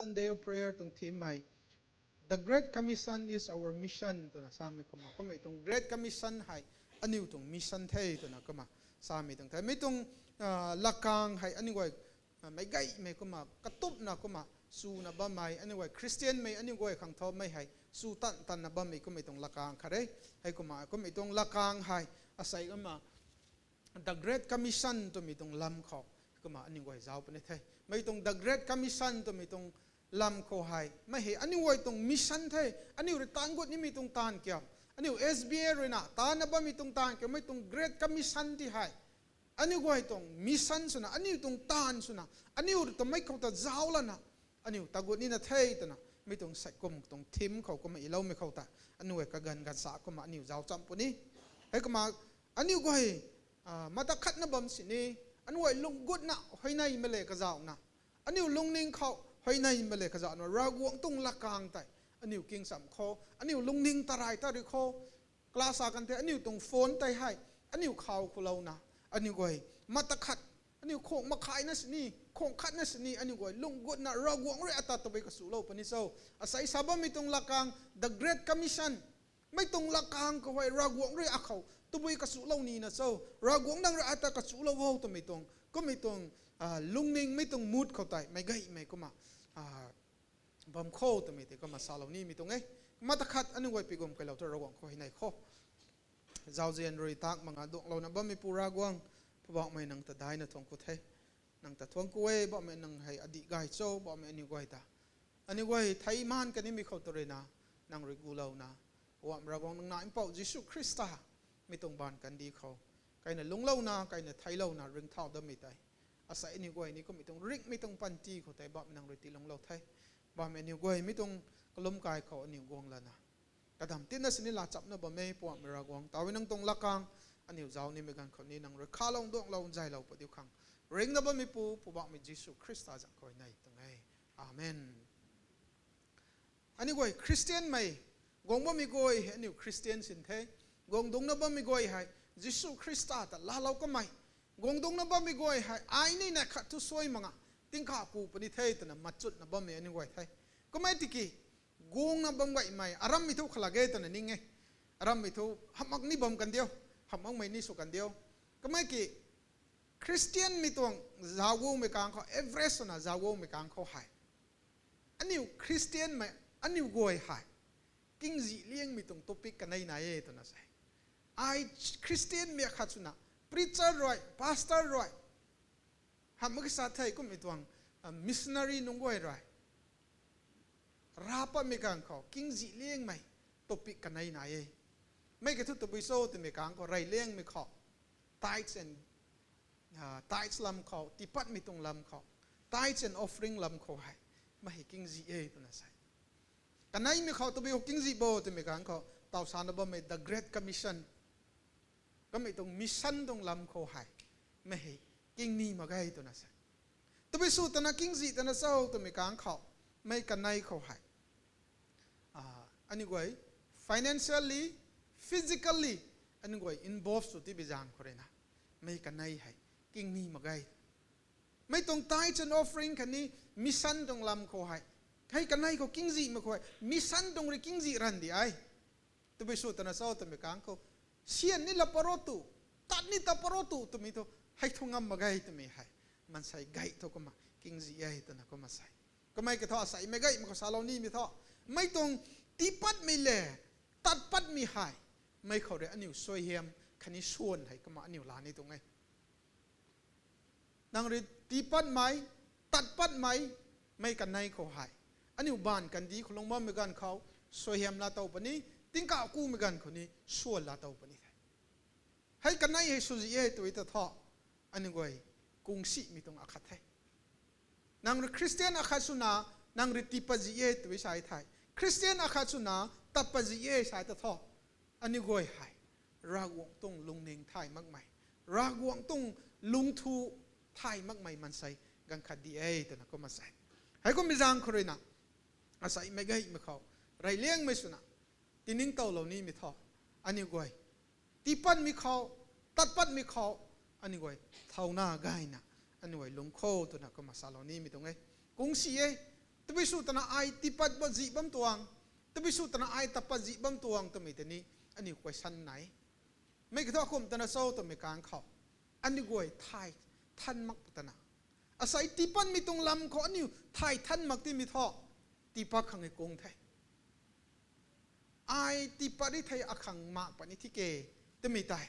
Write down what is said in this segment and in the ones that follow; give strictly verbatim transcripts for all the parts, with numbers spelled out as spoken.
Sunday prayer tuang theme hei, The Great Commission is our mission twna samei kumna, kummei tuang Great Commission hei aniu tuang mission the twna kumna samei tuang the. Mei tuang lakang hei aniu guay meicgaymei kumna katupna kumna chuna bammei, aniu guay Christianmei aniu guay khang thumei hei chu tan tanna bammei kummei tuang lakang khat e. Heikumna kummei tuang lakang hei asei kumna The Great Commission twmei tuang lam khou kumna aniu guay zauc puni the. Mei tuang The Great Commission twmei tuang lam khou hei mei hei aniu guay tuang mission the. Aniu rui taanv gut nimei tuang taanv kiu, aniu S B A ruina taanna bammei tuang taanv kiu, mei tuang Great Commission ti hei aniu guay tuang mission swna, aniu tuang taanv swna, aniu rui twmei khou ta zauc lana aniu taanv gut nina the twna mei tuang seikum tuang theme khou kumna iloumei khou ta aniu guay kaganv ganv sa kumna aniu zauc cham puni. Heikumna aniu guay mata khatna bam sini, aniu guay lung gutna huayneymei le kazauhna, aniu lungning khou huayneymei le kazauhna Ravguangc tuang lakang tei aniu kingcham khou, aniu lungning tarai ta rui khou, class a kan the aniu tuang phone tei hei aniu khou khoulouna, aniu guay mata khat, aniu khang makhaina sini, khang khatna sini aniu guay lung gutna Ravguangc rui ata tabui kachulou puni cho? Asei sa bammei tuang lakang, The Great Commission, mei tuang lakang khou hei Ravguangc rui akhou tabui kachulou nina cho? Ravguangc nang rui ata kachulou o twmei tuang, kummei tuang lungning, mei tuang mood khou tei meicgaymei kumna bam kho twmei tei kumna salou nimei tuang e. Mata khat aniu guay pi gum kailou thu Ravguangc khou huayney kho. Zauzian rui tak manga duanglouna bammeipu Ravguangc, Poubauhmei nang ta daina thuangc ku the. Nang ta thuangc ku e, Poubauhmei nang hei adih gay cho, Poubauhmei aniu guay ta, aniu guay thei maan kanimei khou ta ruina nang rui gulouna, Poubauhmei Ravguangc nang Nac Mpouh Jisu Khrista mei tuang baanv kandih khou kaina lungclouna, kaina theiclouna ringcthau dammei tei asei aniu guay ni kummei tuang ringhmei tuang panty khou tei Poubauhmei nang rui tiilungclou the. Poubauhmei aniu guay mei tuang kalum kai khou aniu guang lana kadam tinna sini laa chamna bam e. Poubauhmei Ravguangc, taw e nang tuang lakang aniu zauc nimei ganv khou ni nang rui khalou duanglou nzaylou padiu khang ringcna bammeipu Poubauhmei Jisu Khrista zanc khou huayney tuang e. Amen. Aniu guay Christianmei, guang bammei guay hei aniu Christian sin the. Guang dungcna bammei guay hei Jisu Khrista ta laalou kamei, guang dungcna bammei guay hei ai ni neih khat thu suai manga tingkauh ku puni the twna machutna bammei aniu guay the. Kummei tiki guangna bam gaymei arammei thu khalak e twna ning e. Arammei thu hamh mak ni bam kan diu, hamh makmei ni sw kan diu. Kummei ki Christianmei tuang zauc guangmei kang khou, average swna zauc guangmei kang khou hei aniu Christianmei aniu guay hei kingzih liangmei tuang topic kanei nai e twna sa e. Ai Christianmei akhat swna preacher rui, pastor rui, hamh mak ki sa thei kummei tuang missionary nunc guay rui rav patmei kang khou kingzih liangmei topic kanei nai e. Mei kathu tabui cho twmei kang khou reyliangmei khou, tithes and tithes lam khou, tiipatmei tuang lam khou, tithes and offering lam khou hei mei hei kingzih e twna sa e. Kaneimei khou tabui khou kingzih bo twmei kang khou taw sana bammei the Great Commission, kamei tuang mission tuang lam khou hei mei hei king ni mak ge twna sa e. Tabui sw twna kingzih twna cho twmei kang khou, mei kanei khou hei aniu guay financially, physically aniu guay involve sw tibi zaeng khou ruina mei kanei hei king ni mak ge. Mei tuang tithes and offering khatni mission tuang lam khou hei, hei kanei khou kingzihmei khou hei mission tuang rui kingzih ranv di e. Tabui sw twna cho twmei kang khou, sian ni la paro tu, tat ni ta paro tu twmei thu hei thu ngam mak ge twmei hei maansei gay thu kumna kingzih e twna kumna sa e. Kamei kathu aseimei gaymei khou salou nimei thu, mei tuang tiipatmei le tat patmei hei mei khou rui aniu suaihiam khatni swan hei kumna aniu laa ni tuang e. Nang rui tiipatmei, tat patmei, mei kanei khou hei aniu baanv kandih khou lungc bammei ganv khou suaihiam laa tow puni, tingkauh kumei ganv khou ni swan laa tow puni the. Hei kanei hei swzih e tw ta thu, aniu guay kungsimei tuang akhat the. Nang rui Christian akhat swna nang rui tiipat zih e tw sa thei, Christian akhat swna tat pat zih e sa ta thu, aniu guay hei Ravguangc tuang lungning thay makmei, Ravguangc tuang lungthu thay makmei maansei ganv khat di e twna kumna sa e. Heikummei zaeng khou ruina aseimei gaymei khou reyliangmei swna tiningtowlou nimei thu, aniu guay tiipatmei khou, tat patmei khou aniu guay thauna gayna aniu guay lungc kho twna kumna salou nimei tuang e. Kungsi e, Tabui sw twna ai tiipat bam zih bam tuang, tabui sw twna ai tapat zih bam tuang twmei tei ni aniu question nai. Mei kiu thu akum twna cho twmei kang khou, aniu guay thay than mak twna, asei tiipatmei tuang lam khou aniu thay than mak timei thu, tiipat khang e kung the. Ai tiipat ri thei akhang mak puni thi ke, twmei tei.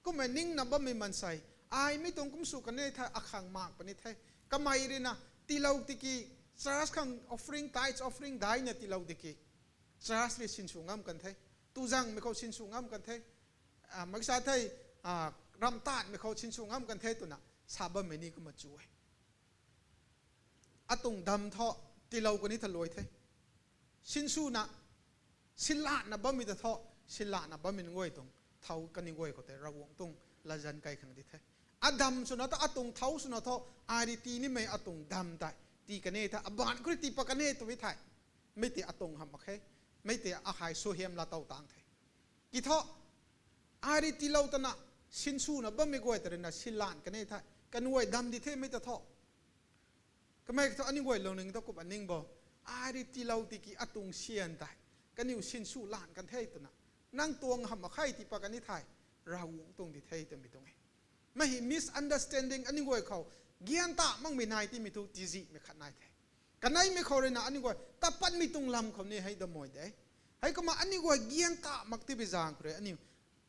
Kumna ningna bammei maansei, ai mi tuang kum sw kan e thei akhang mak puni the. Kamei rui na tiilou tiki, church khang offering, tithes offering daina tiilou tiki, church rui sinsw ngam kan the. Tuzangmei khou sinsw ngam kan the. Mak sa thei, ramh taanhmei khou sinsw ngam kan the twna sa bammei ni kumna chu e. Atuang dam thu tiilou kani tha luai the. Sinswna, silanna bammei ta thu, silanna bammei guay tuang thau kani guay khou tei Ravguangc tuang latzan kai khang di the. Adam swna ta atuang thau swna thu, ai rui tii nimei atuang dam tei tii kan e tha, abaanc khou rui tiipat kan e twmei thei, mei tei atuang hamh mak khe, mei tei ahei suaihiam laa tow tang the. Kiu thu, ai rui tiilou twna, sinswna bammei guay ta rui na silan kan e thei, kanuai dam di the mei ta thu. Kamei kiu thu aniu guay lungning ta kumna ning bo, ai rui tiilou tiki atuang syan tei kaniw sinsw lan kan the twna, nang tuang hamh mak khe tiipat kan e thei, Ravguangc tuang di the twmei tuang e. Mei hei misunderstanding aniu guay khou, gian ta makmei nai timei thu tizihmei khat nai the. Kaneimei khou rui na aniu guay tatpatmei tuang lam khou ni hei damei de. Heikumna aniu guay gian ta mak tibi zaeng khou rui aniu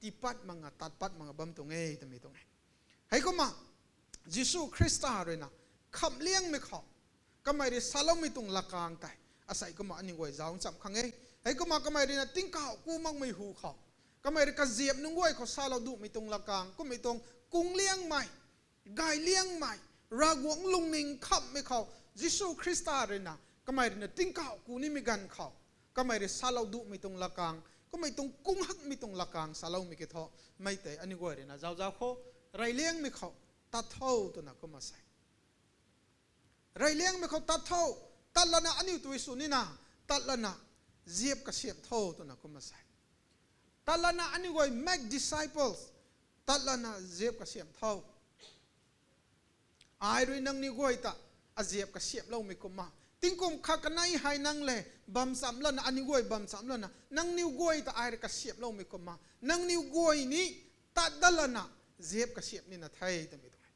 tiipat mak nga, tatpat mak nga bam tuang e twmei tuang e. Heikumna Jisu Khrista rui na khamhliangmei khou, kamei rui saloumei tuang lakang tei, asei kumna aniu guay zauc ncham khang e. Heikumna kamei rui na tingkauh ku makmei hu khou, kamei rui kaziap nunc guay khou salou duhmei tuang lakang, kummei tuang kungliangmei, gayliangmei, Ravguangc lungning khamhmei khou, Jisu Khrista rui na, kamei rui na tingkauh ku nimei ganv khou, kamei rui salou duhmei tuang lakang, kummei tuang kung hakmei tuang lakang saloumei kiu thu, mei tei aniu guay rui na zauc zauc khou, reyliangmei khou tat tho twna kumna sa e. Reyliangmei khou tat tho, tat lana aniu tui sw nina, tat lana ziap kasiamh tho twna kumna sa e. Tat lana aniu guay make disciples, tat lana ziap kasiamh tho. Ai rui nangniw guay ta aziap kasiamhloumei kumna, tingkum khat kanei hei nang le bam chamv lana, aniu guay bam chamv lana, nangniw guay ta ai rui kasiamhloumei kumna, nangniw guay ni tat dat lana ziap kasiamh nina the twmei tuang e.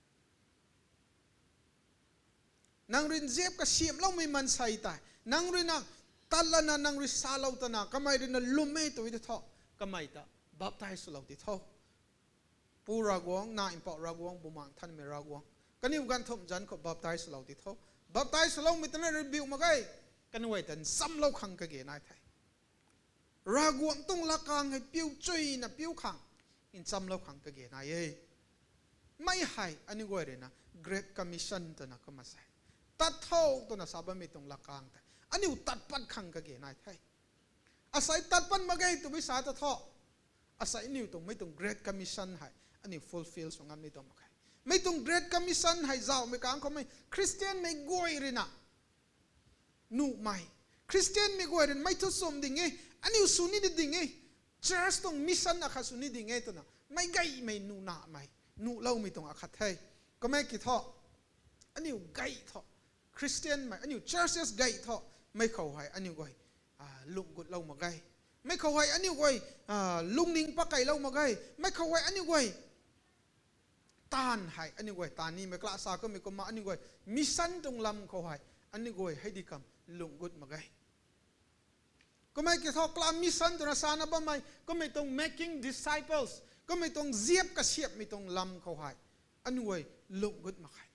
Nang rui ziap kasiamhloumei maansei tei, nang rui na tat lana nang rui salou twna, kamei rui na lwm e tw e ta thu, kamei ta baptize swlou ti tho. Pu Ravguangc, Nac Mpouh Ravguangc, Bumaengh Nthanmei Ravguangc, kaniw ganvthumh zanc khou baptize swlou ti tho. Baptize swloumei twna rui biu mak ge, kaniw guay ta nchamlou khang kage nai the. Ravguangc tuang lakang hei piu chuyna piu khang, nchamlou khang kage nai e. Mei hei aniu guay rui na Great Commission twna kumna sa e. Tat tho twna sa bammei tuang lakang tei aniu tat pat khang kage nai the. Asei tat pat mak ge twbi sa ta thu, asei aniu tuang mei tuang Great Commission hei aniu fulfill sw ngam ni tuang mak khe. Mei tuang Great Commission hei zauhmei kang khoumei Christianmei guay rui na nuhmei, Christianmei guay rui na mei thu sum ding e, aniu sw ni di ding e, church tuang mission akhat sw ni ding e twna meic gaymei nuh namei, nuhloumei tuang akhat the. Kamei kiu thu, aniu gay thu, Christianmei aniu churches gay thu, mei khou hei aniu guay lungh gutlou mak ge. Mei khou hei aniu guay lungning pakeilou mak ge. Mei khou hei aniu guay taanv hei aniu guay taanv nimei kala sa kamei kumna aniu guay mission tuang lam khou hei aniu guay hei di kam lungh gut mak ge. Kamei kiu thu kala mission twna sana bammei, kamei tuang making disciples, kamei tuang ziap kasiamhmei tuang lam khou hei aniu guay lungh gut mak khe.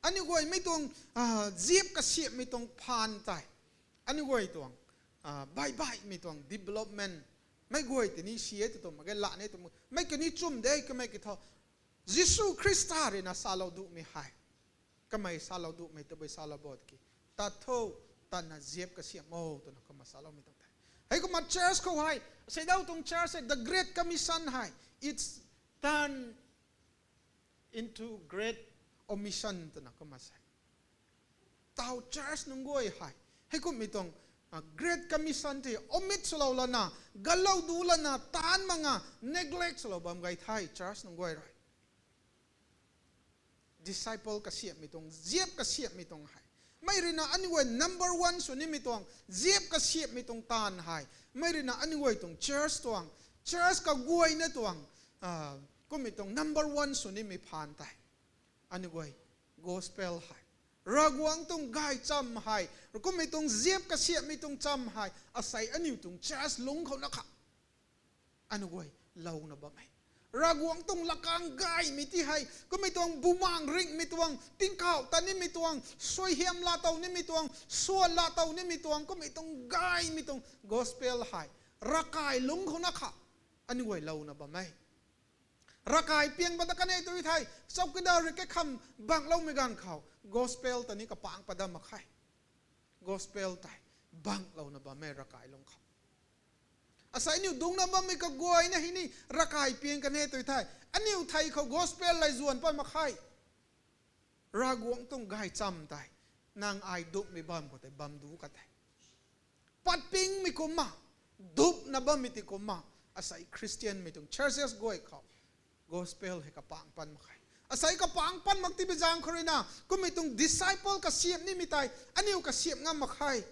Aniu guay mei tuang ziap kasiamhmei tuang phaan tei, aniu guay tuang baihbaihmei tuang development, mei guay tei ni si e tw tuang mak ge, la ni tw mak, mei kani chum de kamei kiu thu, Jisu Khrista rui na salou duhmei hei, kamei salou duhmei tabui salou bo tiki, tat tho, tatna ziap kasiamh o twna kumna saloumei tuang the. Heikumna church khou hei, seidau tuang church hei the Great Commission hei, it's turn into Great Omission twna kumna sa e. Tau church nunc guay hei, heikummei tuang Great Commission tei omit swlou lana, galou du lana, taanv mak nga, neglect swlou bam gay the church nunc guay rui. disciple kasiamhmei tuang, ziap kasiamhmei tuang hei, mei ruina aniu guay number one sw nimei tuang, ziap kasiamhmei tuang taanv hei, mei ruina aniu guay tuang church tuang, church kaguayna tuang, kummei tuang number one sw nimei phaan tei, aniu guay gospel hei, Ravguangc tuang gaychamv hei, kummei tuang ziap kasiamhmei tuang chamv hei asei aniu tuang church lungc khou na kha aniu guay louna bam e. Ravguangc tuang lakang gaymei ti hei kummei tuang bumaeng ringhmei tuang, tingkauh tat nimei tuang, suaihiam laatow nimei tuang, swan laatow nimei tuang, kummei tuang gaymei tuang gospel hei ravkai lungc khou na kha aniu guay louna bam e. Ravkai piang pat ta kan e tu thei, chowkidar rui kaikham bangcloumei ganv khou gospel ta ni kapangc pat dam mak khe. Gospel tei bangclouna bam e ravkai lungc khou. Asei aniu dungcna bammei kaguayna hei ni ravkai piang kan e tu thei, aniu thei khou gospel lei zuan pat mak khe. Ravguangc tuang gaychamv tei nang ai dupmei bam khou tei bam du ka tei, pat pingmei kumna, dupna bammei ti kumna, asei Christianmei tuang churches guay khou gospel hei kapangc pat mak khe. Asei kapangc pat mak ti bi zaeng khou ruina kummei tuang disciple kasiamh nimei tei aniu kasiamh ngam mak khe.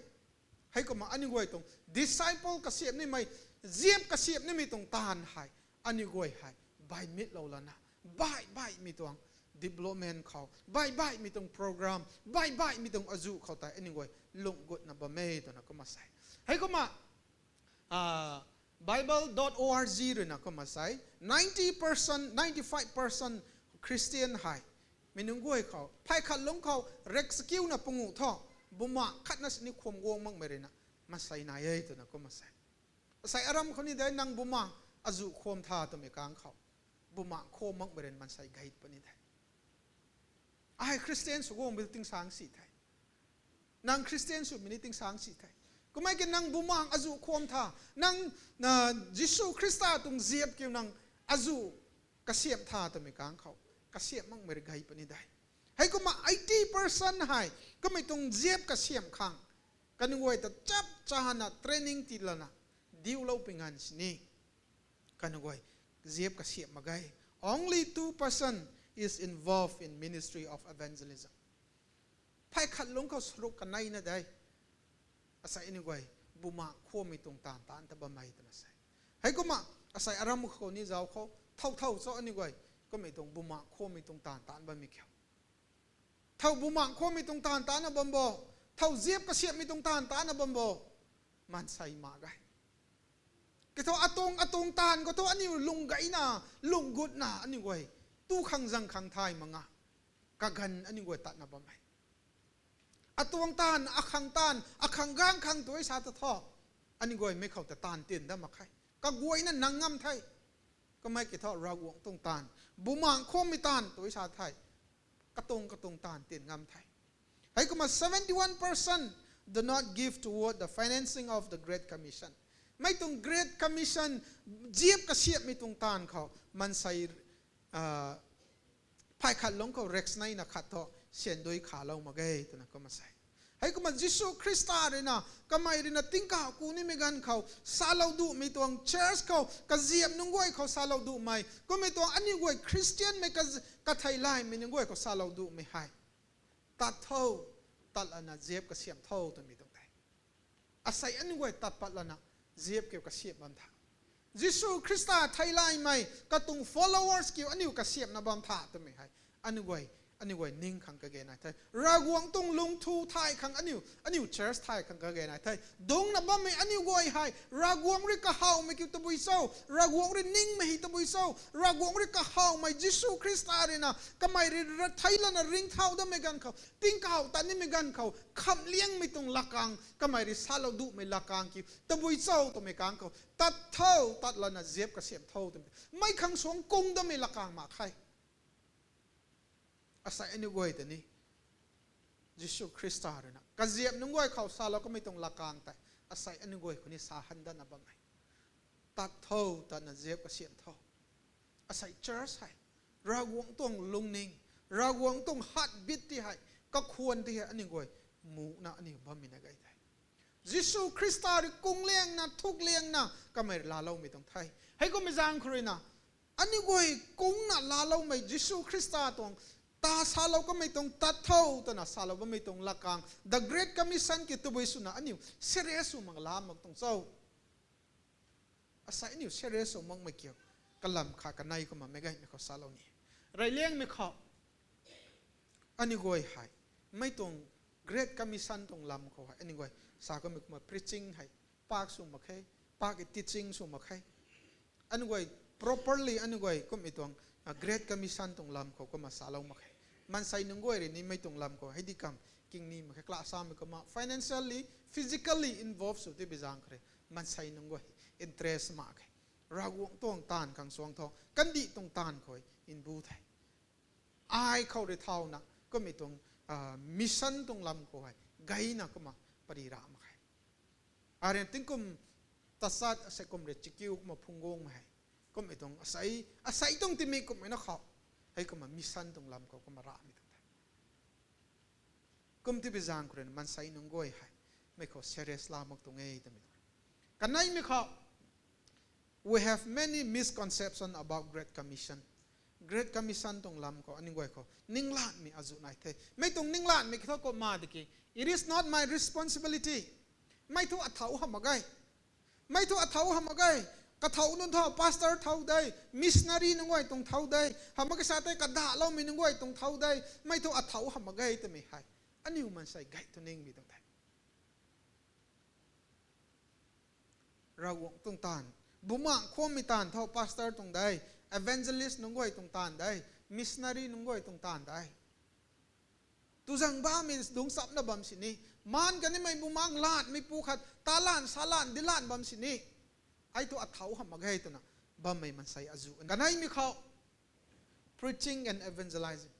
Heikumna aniu guay tuang disciple kasiamh nimei, ziap kasiamh nimei tuang taanv hei aniu guay hei baihmitlou lana, baih baihmei tuang development khou, baih baihmei tuang program, baih baihmei tuang azuh khou tei aniu guay lungc gutna bam e twna kumna sa e. Heikumna bible dot org ruina kumna sa e, ninety percent, ninety five percent Christian hei mi nunc guay khou phay khat lungc khou rek chakiuna panguh thu, bumaengc khatna sini khwam guang makmei ruina maansei nai e twna kumna sa e. Asei aram khou ni de, nang bumaengc azuh khwam tha twmei kang khou, bumaengc khwam makmei ruina maansei gay puni de. Ai Christian sw guang bi tingsaeng si the, nang Christian swmei ni tingsaeng si the. Kummei ki nang bumaengc azuh khwam tha, nang Jisu Khrista tuang ziap kiu nang azuh kasiamh tha twmei kang khou, kasiamh makmei rui gay puni de. Heikumna eighty percent hei kummei tuang ziap kasiamh khang kaniw guay ta chap chana training tii lana diuloupui nganv sini kaniw guay ziap kasiamh mak ge. Only two percent is involved in ministry of evangelism. Phay khat lungc khou saruk kaneina de, asei aniu guay bumaengc khwammei tuang taanv taanc ta bam e twna sa e. Heikumna asei aram khou ni zauc khou thow thow cho aniu guay kummei tuang bumaengc khwammei tuang taanv taanc bammei kiu. Thow bumaengc khwammei tuang taanv taanc na bam bo, thow ziap kasiamhmei tuang taanv taanc na bam bo, maansei mak ge. Kiu thu atuang atuang taanv khou thu aniu lung gayna, lung gutna aniu guay tu khang zang khang thay mak nga, kaganv aniu guay tatna bam e. Atuang taanv, akhang taanv, akhang gaengc khang tu sa ta thu, aniu guay mei khou ta taanv tin dat mak khe. Kaguayna nang ngam the. Kummei ki thu Ravguangc tuang taanv, bumaengc khwammei taanv tu sa the, katuang katuang taanv tin ngam the. Heikumna seventy-one percent do not give toward the financing of the Great Commission. Mei tuang Great Commission, ziap kasiamhmei tuang taanv khou maansei phay khat lungc khou rek chaneina khat thu syandui khalou mak ge twna kumna sa e. Heikumna Jisu Khrista ruina, kamei ruina tingkauh ku nimei ganv khou salou duhmei tuang church khou kaziap nunc guay khou salou duhmei, kummei tuang aniu guay Christianmei ka- katheilaymei nunc guay khou salou duhmei hei, tat tho, tat lana ziap kasiamh tho twmei tuang the. Asei aniu guay tat pat lana ziap kiu kasiamh bam tha, Jisu Khrista theilaymei katuang followers kiu aniu kasiamhna bam tha twmei hei aniu guay, aniu guay ning khang kage nai the. Ravguangc tuang lungthu thay khang aniu, aniu church thay khang kage nai the. Dungcna bammei aniu guay hei Ravguangc rui kahawmei kiu tabui cho, Ravguangc rui ningmei hei tabui cho, Ravguangc rui kahawmei Jisu Khrista ruina kamei rui ra- thei lana ringcthau datmei ganv khou, tingkauh tat nimei ganv khou khamhliangmei tuang lakang kamei rui salou duhmei lakang kiu tabui cho twmei kang khou, tat tho, tat lana ziap kasiamh tho twmei, mei khang suang kung datmei lakang mak khe. Asei aniu guay ta ni Jisu Khrista ruina kaziap nunc guay khou salou kamei tuang lakang tei asei aniu guay khou ni sa han datna bam e. Tat tho, tatna ziap kasiamh tho. Asei church hei Ravguangc tuang lungning, Ravguangc tuang heartbeat ti hei, kakhwan ti hei aniu guay muna aniu bammei na gay the. Jisu Khrista rui kungliangna, thuklangna kamei rui laaloumei tuang the. Heikummei zaeng khou ruina aniu guay kungna laaloumei Jisu Khrista tuang Ta salou kamei tuang tat tho twna salou bammei tuang lakang, the Great Commission ki tabui swna aniu serious sw mak la mak tuang cho. Asei aniu serious sw makmei kiu, kalam kha kanei kumna meic gaymei khou salou ni. Reyliangmei khou, aniu guay hei, mei tuang Great Commission tuang lam khou hei aniu guay sa kamei kumna preaching hei pak sw mak khe, pak e teaching sw mak khe. Aniu guay properly aniu guay kummei tuang, a, Great Commission tuang lam khou kumna salou mak khe. Maansei nunc guay rui ni mei tuang lam khou hei di kam king ni mak khe, class samei kumna financially, physically involve sw ti bi zaeng khou rui maansei nunc guay interest mak khe. Ravguangc tuang taanv khang suang tho, kandih tuang taanv khou nbu the. Ai khou rui thauna kummei tuang, a, mission tuang lam khou hei gayna kumna pary ra mak khe. Aryan tingkum tachat asei kum rui chikiu kumna phungc guangmei hei, kummei tuang asei, asei tuang timei kummei na khou, hei kumna mission tuang lam khou kumna ramei tuang the. Kum ti bi zaeng khou rui maansei nunc guay hei mei khou serious la mak tuang e twmei tuang. Kaneimei khou, we have many misconception about Great Commission. Great Commission tuang lam khou aniu guay khou ninglanmei azuh nai the. Mei tuang ninglanmei ki thu kumna di ki, it is not my responsibility. Mei thu athau hamh mak ge. Mei thu athau hamh mak ge. Kathau nunc tho, pastor thau de, missionary nunc guay tuang thau de, hamh mak kasa tei kadahloumei nunc guay tuang thau de, mei thu athau hamh mak ge twmei hei aniu maansei gay thu ningmei tuang the. Ravguangc tuang taanv, bumaengh khwanmei taanv tho, pastor tuang de, evangelist nunc guay tuang taanv de, missionary nunc guay tuang taanv de. Tuzang bammei dungc chapna bam sini, maan kanimei bumaengh lanmei pu khat talan salan dilan bam sini, ai thu athau hamh mak ge twna bammei maansei azuh kaneimei khou, preaching and evangelizing.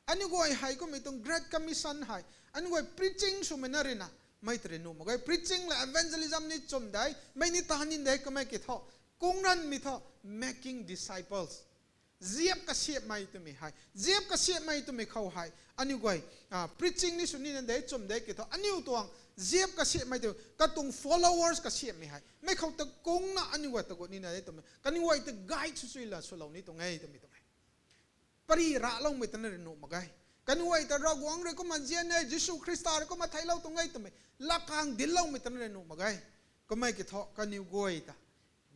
Aniu guay hei kummei tuang Great Commission hei aniu guay preaching swmei na rui na, mei ta rui nuh mak ge. Preaching le evangelism ni chum de, mei ni ta nin de kamei ki thu, kung ranmei thu, making disciples. Ziap kasiamhmei twmei hei, ziap kasiamhmei twmei khou hei aniu guay, a, preaching ni sw nina de, chum de ki thu, aniu tuang ziap kasiamhmei tw katuang followers kasiamhmei hei mei khou ta kungna aniu guay ta gut nina de twmei, kaniw guay ta guide sw sw la swlou ni tuang e twmei tuang e. Pary raloumei tana rui nuh mak ge. Kaniw guay ta Ravguangc rui kumna nzian e, Jisu Khrista rui kumna theiclou tuang e twmei lakang dincloumei tana rui nuh mak ge. Kummei ki thu kaniw guay ta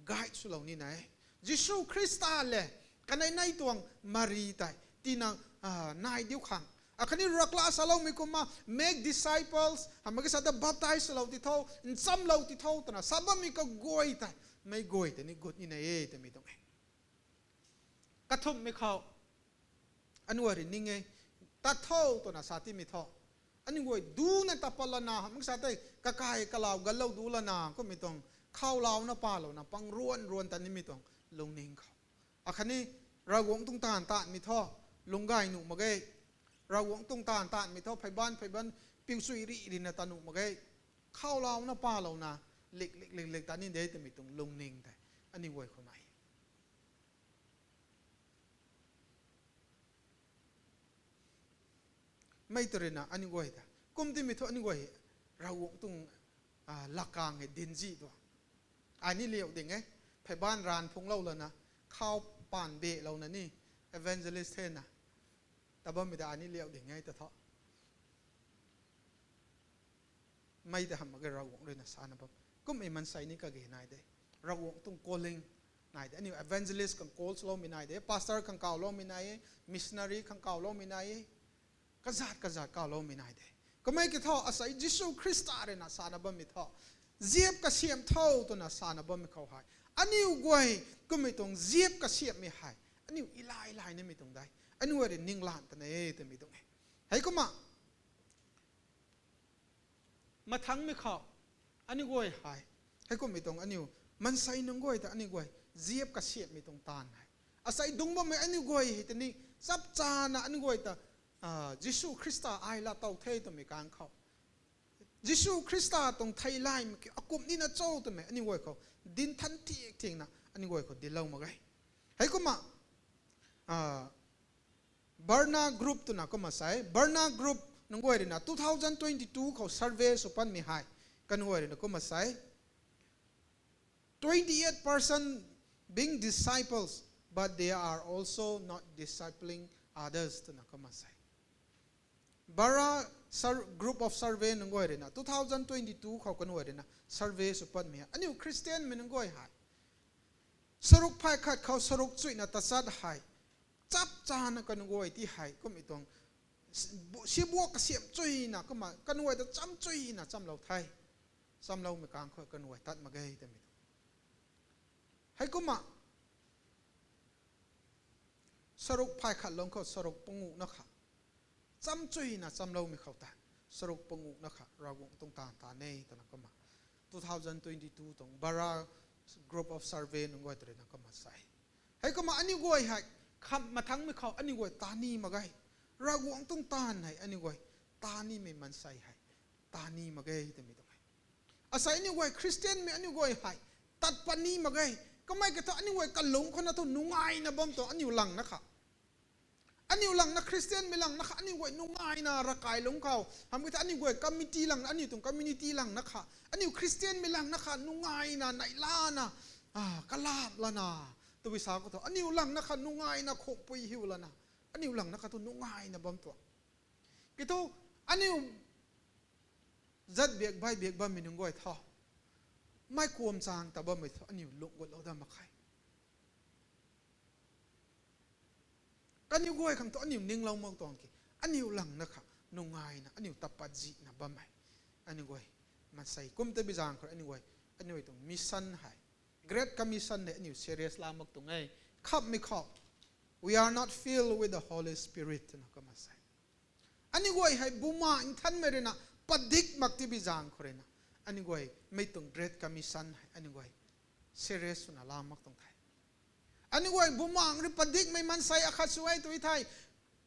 guide swlou nina e. Jisu Khrista le kanei nei tuang Mari tei tina, a, nai diu khang, akhatni rakla saloumei kumna make disciples, hamh mak kasa ta baptize swlou ti tho, nchamlou ti tho twna sa bammei kaguay tei, meic guay tei ni gut nina e twmei tuang e. Kathumhmei khou, aniu guay rui ning e, tat tho twna sa timei thu, aniu guay duna tat pat lana, hamh mak kasa tei kakai kalau ganclou du lana, kummei tuang khaulouna palouna pang ruan ruan tat nimei tuang lungning khou, akhatni Ravguangc tuang taanv taanmei thu lung gay nuh mak ge. Ravguangc tuang taanv taanmei thu pheyban pheyban piu chui rih rina tat nuh mak ge. Khaulouna palouna, lik lik lik lik tat ni de twmei tuang lungning tei aniu guay khou nai. Mei ta rui na aniu guay ta kum timei thu aniu guay Ravguangc tuang, a, lakang hei dinzih tuang. Ai ni liau ding e, pheyban ranv phungclou lana, khau paan belouna ni evangelist thena tat bammei ta ai ni liau ding e ta thu. Mei ta hamh mak ge Ravguangc rui na sana bam. Kummei maansei ni kage nai de. Ravguangc tuang calling nai de. Aniu evangelist khang call swloumei nai de. Pastor khang kawloumei nai e. Missionary khang kawloumei nai e. Kazat kazat kawloumei nai de. Kummei ki thu asei Jisu Khrista rui na sana bammei thu, ziap kasiamh tho twna sana bammei khou hei, aniu guay kummei tuang ziap kasiamhmei hei aniu ilai lai nimei tuang de. Aniu guay rui ninglan ta ne twmei tuang e. Heikumna mathangmei khou aniu guay hei, heikummei tuang aniu maansei nunc guay ta aniu guay ziap kasiamhmei tuang taanv hei, asei dungc bammei aniu guay hei ta ni chapchana aniu guay ta, a, Jisu Khrista ai laa tow the twmei kang khou, Jisu Khrista tuang theilaymei ki akumh nina cho twmei aniu guay khou dinthan thiak thiakna aniu guay khou dinclou mak ge. Heikumna, a, Barna Group twna kumna sa e. Barna Group nunc guay rui na two thousand twenty-two khou survey sw panmei hei, kaniw guay rui na kumna sa e, twenty-eight percent being disciples, but they are also not discipling others twna kumna sa e. Bara group of survey nunc guay ruina two thousand twenty two khou kanuai ruina survey sw patmei hei aniu Christianmei nunc guay hei saruk phay khat khou saruk chuihna tachat hei chap chana kanuai ti hei kummei tuang sibuak kasiamh chuina kumna kanuai ta cham chuina chamlou the. Chamloumei kang khou kanuai tat mak ge twmei tuang. Heikumna saruk phay khat lung khou saruk panguhna kha cham chuina chamloumei khou tei saruk panguhna kha Ravguangc tuang taanv taanv e twna kumna two thousand twenty two tuang Bara group of survey nunc guay ta ruina kumna sa e. Heikumna aniu guay hei khamh mathangmei khou aniu guay taan ni mak ge. Ravguangc tuang taanv hei aniu guay taan nimei maansei hei taan ni mak ge twmei tuang e. Asei aniu guay Christianmei aniu guay hei tat pat ni mak ge. Kamei katha aniu guay kalung khou na thu nungaina bam tuang aniu langna kha aniu langna Christianmei langna kha aniu guay nungaina ravkai lungc khou hamh katha aniu guay committee langna aniu tuang community langna kha aniu Christianmei langna kha nungaina neihlana kalam lana tabui sa khou thu aniu langna kha nungaina khukpui hiu lana aniu langna kha thu nungaina bam tuang. Kiu thu aniu zat biak bai biak bammei nunc guay tho mei kuam chang ta bammei thu aniu lungc gutlou dat mak khe. Kaniw guay khang thu aniu ninglou mak tuang ki aniu langna kha nungaina aniu tapat zihna bammei aniu guay maansei kum ta bi zaeng khou aniu guay aniu tuang mission hei Great Commission hei aniu serious la mak tuang e. Khamhmei khou we are not filled with the Holy Spirit twna kumna sa e. Aniu guay hei Bumaengh Nthanmei ruina padik mak ti bi zaeng khou ruina aniu guay mei tuang Great Commission hei aniu guay serious swna la mak tuang the. Aniu guay Bumaengh rui padikmei maansei akhat sw e tw thei,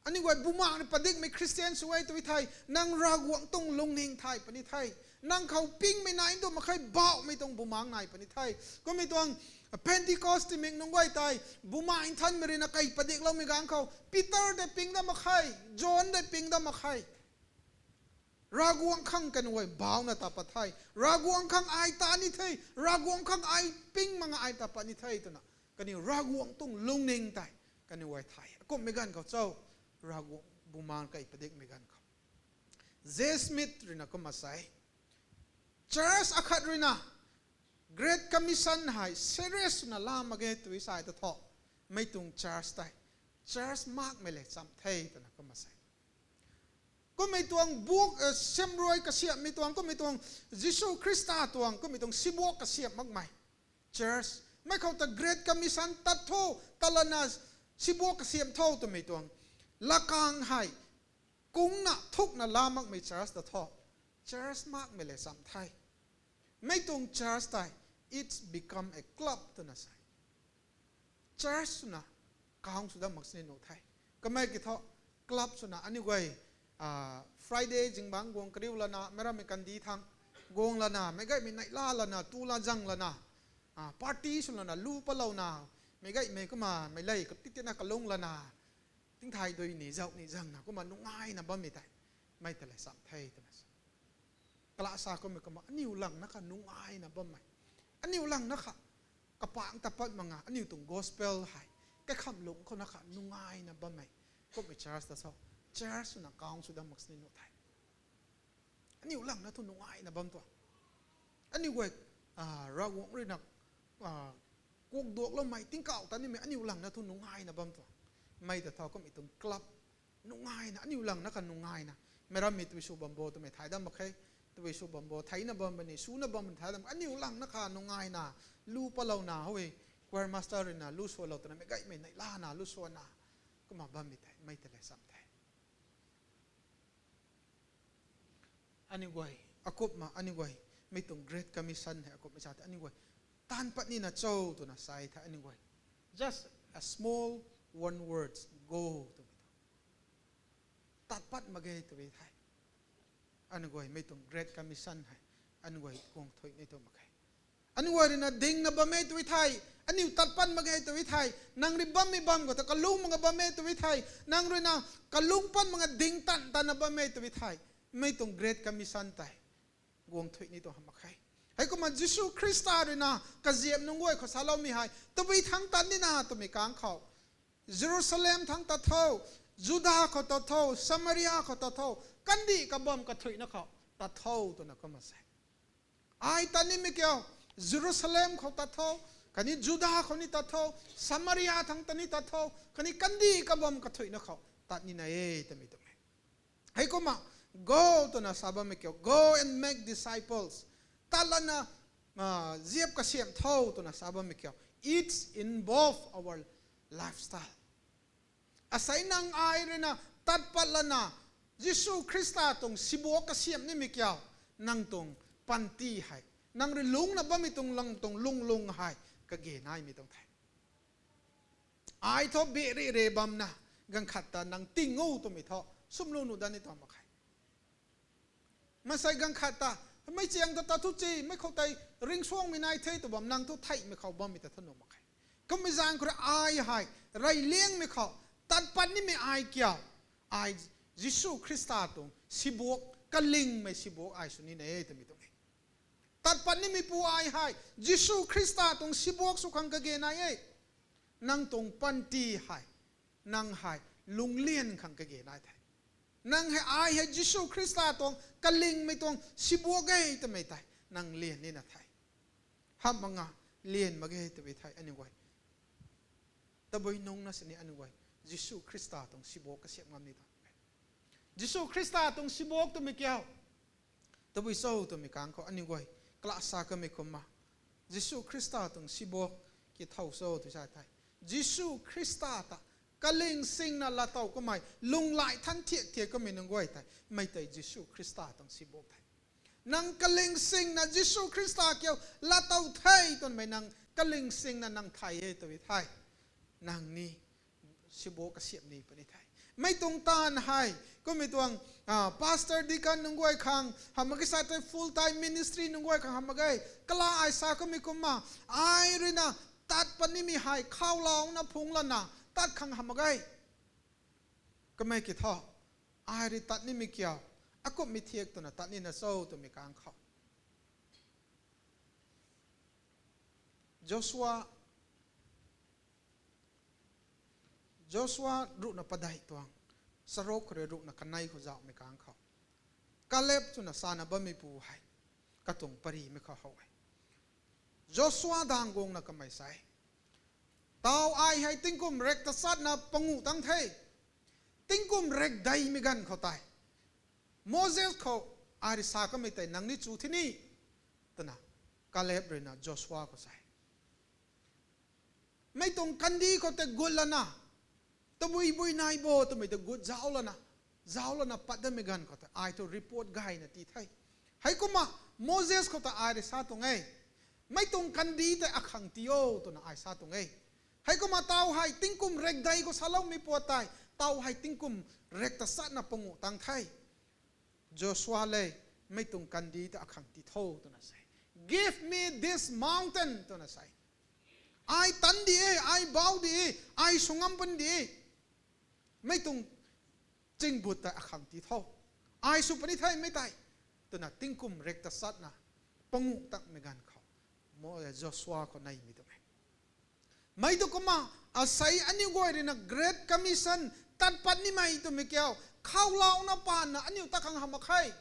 aniu guay Bumaengh rui padikmei Christian sw e tw thei, nang Ravguangc tuang lungning thay puni the. Nang khou pingmei nai tu mak khe, bauhmei tuang Bumaengh nai puni the. Kummei tuang Pentecost timik nunc guay tei Bumaengh Nthanmei ruina kai padikloumei ganv khou Peter tei ping dat mak khe, John tei ping dat mak khe. Ravguangc khang kaniw guay bauhna ta pat the, Ravguangc khang ai ta ni the, Ravguangc khang ai ping mak nga ai ta pat ni the twna kaniw Ravguangc tuang lungning tei kaniw guay thay. Akumhmei ganv khou cho, Ravguangc Bumaengh kai padikmei ganv khou Smith ruina kumna sa e, church akhat ruina Great Commission hei serious swna la mak ge tw sa ta thu, mei tuang church tei church makmei le cham the twna kumna sa e. Kummei tuang buk, siamruai kasiamhmei tuang, kummei tuang Jisu Khrista tuang, kummei tuang sibuak kasiamh makmei church mei khou ta Great Commission tat tho, tat lana sibuak kasiamh tho twmei tuang lakang hei kungna thukna la makmei church ta thu, church makmei le cham the. Mei tuang church tei it's become a club twna sa e. Church swna kang sw dat mak sini nuh the. Kamei ki thu club swna aniu guay Friday zingbangc guang kariu lana, meic rammei kandih thang guang lana, meic gaymei neihla lana, tu la zang lana, party sw lana, lu patlouna, meic gaymei kumna meic lei kati tina kalung lana, tingthay dui ni zauh ni zangna kumna nungaina bammei tei mei ta le cham the twna sa. Kala sa kummei kumna aniu langna kha nungaina bammei, aniu langna kha kapangc ta pat mak nga aniu tuang gospel hei kaikham lungc khou na kha nungaina bammei kummei church ta cho, church swna kang sw dat mak sini nuh the. Aniu langna thu nungaina bam tuang. Aniu guay Ravguangc ruina kukduakloumei tingkauh ta nimei aniu langna thu nungaina bam tuang. Mei ta thu kummei tuang club nungaina, aniu langna kha nungaina, meic rammei tabui sw bam bo twmei thay dat mak khe. Tabui sw bam bo, theina bam puni, swna bam puni thay dat mak khe. Aniu langna kha nungaina, lu patlouna, hei choir master ruina lu swlou twna, meic gaymei neihlana lu swna, kumna bammei tei mei ta le cham the. Aniu guay akumhna, aniu guay mei tuang Great Commission hei akumhmei sa the, aniu guay taanv pat nina cho twna sa the, aniu guay just a small one words, go twmei tuang tat pat mak ge tw the. Aniu guay mei tuang Great Commission hei aniu guay guang thuy ni tu mak khe. Aniu guay ruina dingna bam e tw thei, aniu tat pat mak ge tw thei, nang rui bammei bam khou ta kalung mak nga bam e tw thei, nang ruina kalung pat mak nga ding tan tanna bam e tw thei, mei tuang Great Commission tei guang thuy ni tu hamh mak khe. Heikumna Jisu Khrista ruina kaziap nunc guay khou saloumei hei tabui thangc tat nina twmei kang khou, Jerusalem thangc tat tho, Juda khou tat tho, Samaria khou tat tho, kandih kabam kathuicna khou tat tho twna kumna sa e. Ai tat nimei kiu, Jerusalem khou tat tho, khatni Juda khou ni tat tho, Samaria thangc ta ni tat tho, khatni kandih kabam kathuicna khou tat nina e twmei tuang e. Heikumna, go twna sa bammei kiu, go and make disciples. Tat lana, ziap kasiamh tho twna sa bammei kiu, it's involve our lifestyle. Asei nang ai ruina tat pat lana, Jisu Khrista tuang sibuak kasiamh nimei kiu, nang tuang panty hei, nang rui lungcna bammei tuang lang tuang lung lung hei kage naimei tuang the. Ai thu beh re re bamna, ganv khat ta nang ting o twmei thu sumlu nuh dat ni tuang mak khe. Maansei ganv khat ta, mei chiang ta tat thu chi, mei khou tei ringcsuangmei nai the tw bam nang thu theihmei khou bammei ta thu nuh mak khe. Kummei zaeng khou rui ai hei, reyliangmei khou, tat pat nimei ai kiu, ai Jisu Khrista tuang sibuak, kalingmei sibuak ai sw nina e twmei tuang e. Tat pat nimeipu ai hei, Jisu Khrista tuang sibuak sw khang kage nai e. Nang tuang panty hei, nang hei, lunglian khang kage nai the. Nang hei ai hei Jisu Khrista tuang, kalingmei tuang sibuak e twmei tei, nang lian nina the. Hamh mak nga, lian mak ge twmei thei aniu guay. Tabui nungc na sini aniu guay, Jisu Khrista tuang sibuak kasiamh ngam ni tuang e. Jisu Khrista tuang sibuak twmei kiu, tabui cho twmei kang khou aniu guay, kala sa kamei kumna, Jisu Khrista tuang sibuak ki thow cho tw sa thei, Jisu Khrista ta, kaling singna laatow kamei, lunghlaic than thiak thiak kamei nunc guay tei, mei tei Jisu Khrista tuang sibuak the. Nang kaling singna Jisu Khrista kiu laatow the twmei nang kaling singna nang thay e tw thei, nang ni sibuak kasiamh ni puni the. Mei tuang taanv hei, kummei tuang, pastor, deacon nunc guay khang hamh mak ge, sa tei full time ministry nunc guay khang hamh mak ge, kala ai sa kamei kumna, ai ruina tat pat nimei hei khaulouna phungc lana tat khang hamh mak ge. Kamei ki thu, ai rui tat nimei kiu, akumhmei thiak twna tat nina cho twmei kang khou, Joshua, Joshua ruhna padeih tuang, charuk khou rui ruhna kanei khou zauhmei kang khou, Kaleb twna sana bammeipu hei, katuang parimei khou how e. Joshua dang guangna kamei sa e, tau ai hei tingkum rek tachatna panguh tang the. Tingkum rek deimei ganv khou tei, Moses khou ai rui sa kamei tei nang ni chu thini, twna Kaleb ruina Joshua khou sa e. Mei tuang kandih khou tei gut lana, tabui bui nai bo twmei ta gut zauc lana, zauc lana pat datmei ganv khou tei ai thu report gayna tii the. Heikumna Moses khou ta ai rui sa tuang e, mei tuang kandih tei akhang tii o twna ai sa tuang e. Heikumna tau hei tingkum rek dei khou saloumei puat tei, tau hei tingkum rek tachatna panguh tang the. Joshua le, mei tuang kandih ta akhang tii tho twna sa e. Give me this mountain twna sa e. Ai tan di e, ai bau di e, ai sw ngam pun di e. Mei tuang chingbut ta akhang tii tho. Ai sw puni the mei tei, twna tingkum rek tachatna panguh takmei ganv khou, Mo-, Joshua khou neimei tuang e. Mei tu kumna, asei aniu guay ruina Great Commission, tat pat nimei twmei kiu, khaulouna paanna aniu tat khang hamh mak khe.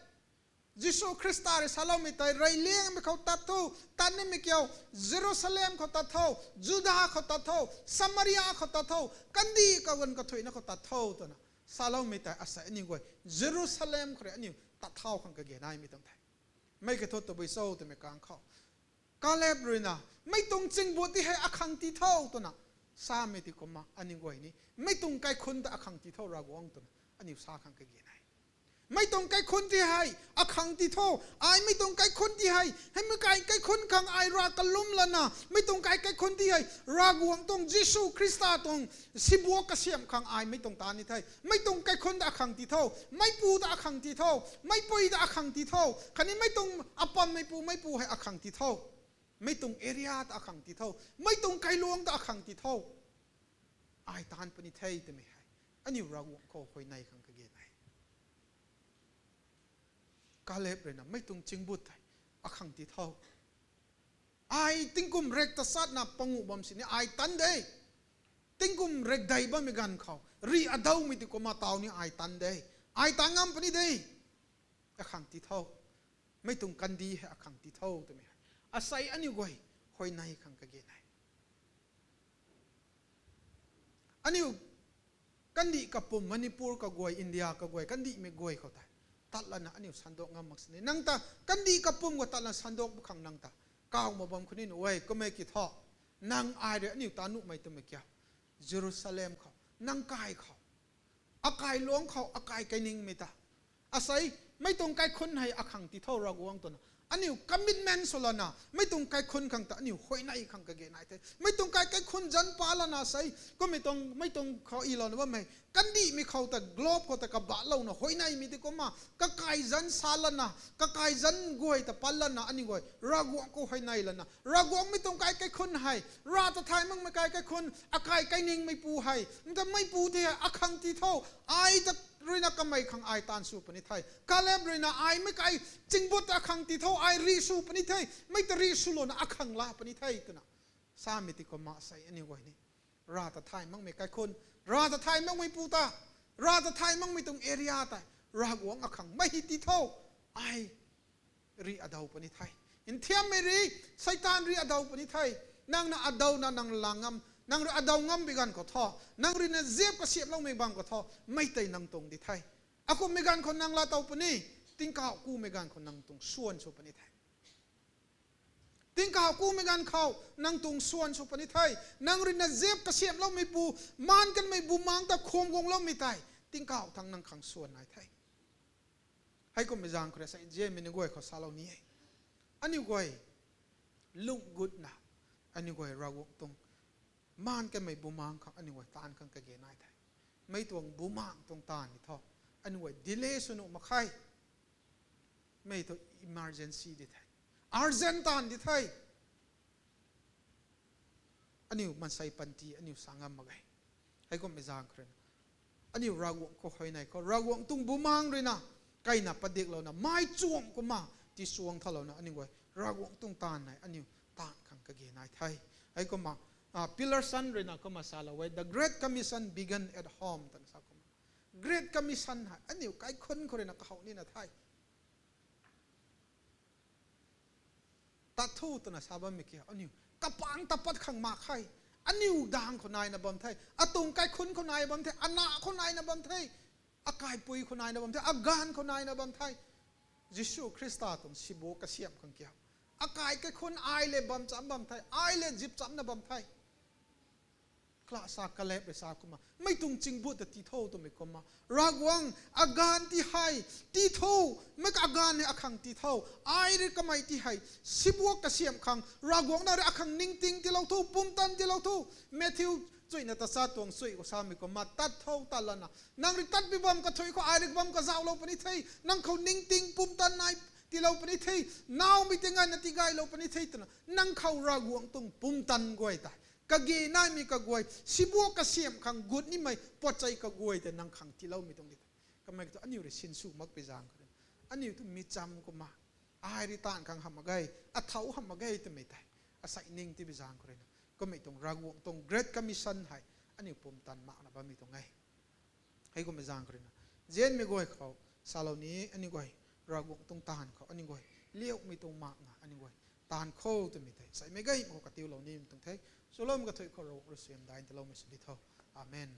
Jisu Khrista rui saloumei tei, reyliangmei khou tat tho, tat nimei kiu, Jerusalem khou tat tho, Juda khou tat tho, Samaria khou tat tho, kandih kaganv kathuicna khou tat tho twna saloumei tei asei aniu guay Jerusalem khou rui aniu tat thau khang kage naimei tuang the. Mei kiu thu tabui cho twmei kang khou, Kaleb ruina, mei tuang chingbut ti hei akhang tii tho twna samei ti kumna aniu guay ni, mei tuang kaikhunc ta akhang tii tho Ravguangc twna aniu sa khang kage nai. Mei tuang kaikhunc ti hei akhang tii tho, ai mei tuang kaikhunc ti hei, hei mei kai kaikhunc khang ai rav kalum lana, mei tuang kai kaikhunc ti hei Ravguangc tuang Jisu Khrista tuang sibuak kasiamh khang ai mei tuang ta ni the. Mei tuang kaikhunc ta akhang tii tho, meipu ta akhang tii tho, meipui ta akhang tii tho, khatni mei tuang apammeipu, meipu hei akhang tii tho. Mei tuang area ta akhang tii tho, mei tuang kailuang ta akhang tii tho. Ai taanc puni the twmei hei, aniu Ravguangc khou huayney khang kage nai. Kaleb ruina mei tuang chingbut tei akhang tii tho. Ai tingkum rek tachatna panguh bam sini ai tan de. Tingkum rek dei bammei ganv khou, Rih adawmei ti kumna taw ni ai tan de. Ai tan ngam puni de. Akhang ti tho. Mei tuang kandih hei akhang ti tho twmei hei, asei aniu guay huayney khang kage nai. Aniu kandih kapwm Manipur kaguay, India kaguay, kandihmei guay khou tei tat lana aniu sandok ngam mak sini. Nang ta kandih kapwm khou tat lana sandok bu khang nang ta kaw mak bam khou ni nu e, kummei ki thu. Nang ai rui aniu ta nuhmei twmei kiu, Jerusalem khou, nang kai khou, akai luangc khou, akai kainingmei ta, asei, mei tuang kaikhun hei akhang ti tho Ravguangc twna aniu commitment sw lana, mei tuang kaikhun khang ta aniu huayney khang kage nai the. Mei tuang kai kaikhun zanc pa lana sei, kummei tuang, mei tuang khou ilouna bammei kandihmei khou ta, globe khou ta kabahlouna huayneymei ti kumna, kakai zanc sa lana, kakai zanc guay ta pat lana, aniu guay Ravguangc khou huayney lana, Ravguangc mei tuang kai kaikhun hei, rav ta thay makmei kai kaikhun, akai kainingmeipu hei, nta meipu tei akhang ti tho, ai ta ruina kamei khang ai taanv sw puni the. Kaleb ruina ai meic kai chingbut ta akhang ti tho, ai rih sw puni the, mei ta rih swlouna akhang la puni the twna samei ti kumna sei aniu guay ni, rav ta thay makmei kaikhun, rav ta thay makmeipu ta, rav ta thay makmei tuang area tei Ravguangc akhang mei hei ti tho, ai rih adaw puni the. Nthiammei rih, Seitaan rih adaw puni the. Nang na adawna nang la ngam, nang rui adaw ngam bi ganv khou thu, nang ruina ziap kasiamhloumei bam khou thu, mei tei nang tuang di the. Akumhmei ganv khou nang laa tow puni, tingkauh kumei ganv khou nang tuang swan sw puni the. Tingkauh kumei ganv khou nang tuang swan sw puni the. Nang ruina ziap kasiamhloumeipu, maan kanmei bumaengc ta khum guangloumei tei, tingkauh thangc nang khang swan nai the. Heikumhmei zaeng khou rui sei nzianmei ni guay khou salou ni e. Aniu guay lung gutna, aniu guay Ravguangc tuang, maan kanmei bumaengc khang aniu guay taanv khang kage nai the. Mei tuang bumaengc tuang taanv ni thu, aniu guay delay sw nuh mak khe. Mei thu emergency di the, urgent taanv di the. Aniu maansei panty aniu sa ngam mak ge. Heikumhmei zaeng khou ruina, aniu Ravguangc khou huayney khou, Ravguangc tuang bumaengc ruina, kaina padiklouna, mei chuang kumna, tichuang thalouna, aniu guay Ravguangc tuang taanv hei aniu taanv khang kage nai the. Heikumna, ah, Peterson ruina kumna salou e, the Great Commission began at home twna sa kumna. Great Commission hei aniu kaikhun khou ruina kahow nina the. Tat tho twna sa bammei kiu, aniu kapangc ta pat khang mak khe. Aniu daeng khou naina bam the, atuang kaikhun khou nai bam the, ana khou naina bam the, akaipui khou naina bam the, aganv khou naina bam the. Jisu Khrista tuang sibu kasiamh khang kiu, akai kaikhun ai le bam cham bam the, ai le zip chamna bam the. Kala sa Kaleb rui sa kumna, mei tuang chingboot ta tii tho twmei kumna, Ravguangc, aganv ti hei tii tho, mei ka aganv hei akhang tii tho, ai rui kamei ti hei sibuak kasiamh khang, Ravguangc na rui akhang ningting tiilou tho, pumtan tiilou tho. Matthew chuina tachat tuang chui khou samei kumna, tat tho, tat lana, nang rui tat bi bam kathuic khou ai rui bam kazauhlou puni the, nang khou ningting pumtan nai tiilou puni the, nawmei ti nganvna tigaylou puni the twna, nang khou Ravguangc tuang pumtan guay tei kage naimei kaguay, sibuak kasiamh khang gut nimei puatchei kaguay tei nang khang tiiloumei tuang di the. Kamei thu aniu rui sinsw makpui zaeng khou rui, aniu thu mi cham kumna, ai rui taanv khang hamh mak ge, athau hamh mak ge twmei tei, asei ning tipui zaeng khou ruina, kamei tuang Ravguangc tuang Great Commission hei aniu pumtan makna bammei tuang e. Heikumhmei zaeng khou ruina, nzianmei guay khou salou ni, aniu guay Ravguangc tuang taanv khou aniu guay liaumei tuang makna aniu guay taanv khou twmei tei, seimei gaymei khou katiulou nimei tuang the. Swloumei kathuic khou Ravguangc rui suaihiam daihna tiiloumei sw di tho. Amen.